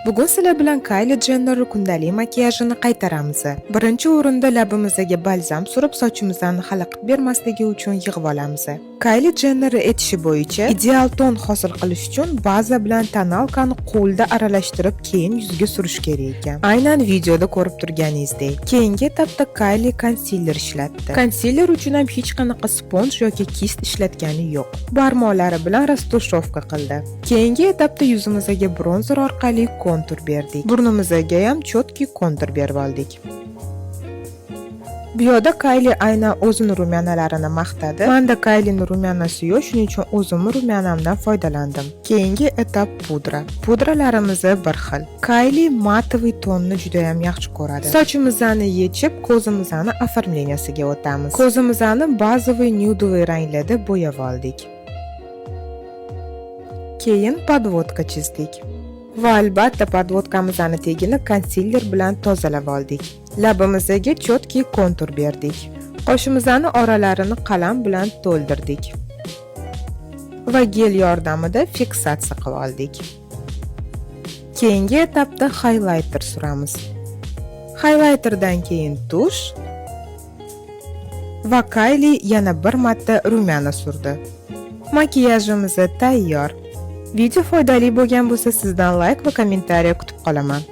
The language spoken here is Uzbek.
Bugun sizlar bilan Kylie Jenner kundalik makiyajini qaytaramiz. Birinchi o'rinda labimizga balzam surib, sochimizni xalaqit bermasligi uchun yig'ib olamiz. Kylie Jenner aytishi bo'yicha, ideal ton hosil qilish uchun baza bilan тоналка ni qo'lda aralashtirib, keyin yuzga surish kerak ekan. Aynan videoda ko'rib turganingizdek. Keyingi etapda Kylie консилер ishlatdi. Консилер uchun ham hech qanaqa спонж yoki кисть ishlatgani yo'q. Barmoqlari bilan растушёвка qildi. Keyingi etapda yuzimizga bronzer orqali kontur berdik. Burnimizga ham четкий kontur berib oldik. Bu yoqda Kylie aynan o'zini румяна larini maqtadi. Menda Kylie'ning румяна si yo'q, shuning uchun o'zimni румяна mdan foydalandim. Keyingi etap pudra. Pudralarimiz bir xil. Kylie матовый tonni juda ham yaxshi ko'radi. Sochimizni yechib, ko'zimizni оформления siga o'tamiz. Ko'zimizni базовый нюдовый ranglarda bo'yab oldik. Keyin подводка chizdik. Va albatta подводка mizni tagini консилер bilan tozalab oldik. Labimizga четкий kontur berdik. Qoshimizni oralarini qalam bilan to'ldirdik. Va gel yordamida fiksatsiya qilib oldik. Keyingi etapda highlighter suramiz. Highlighterdan keyin тушь va Kylie yana bir marta румяна surdi. Makiyajimiz tayyor. Video foydali bo'lgan bo'lsa, sizdan layk va kommentariy kutib qolaman.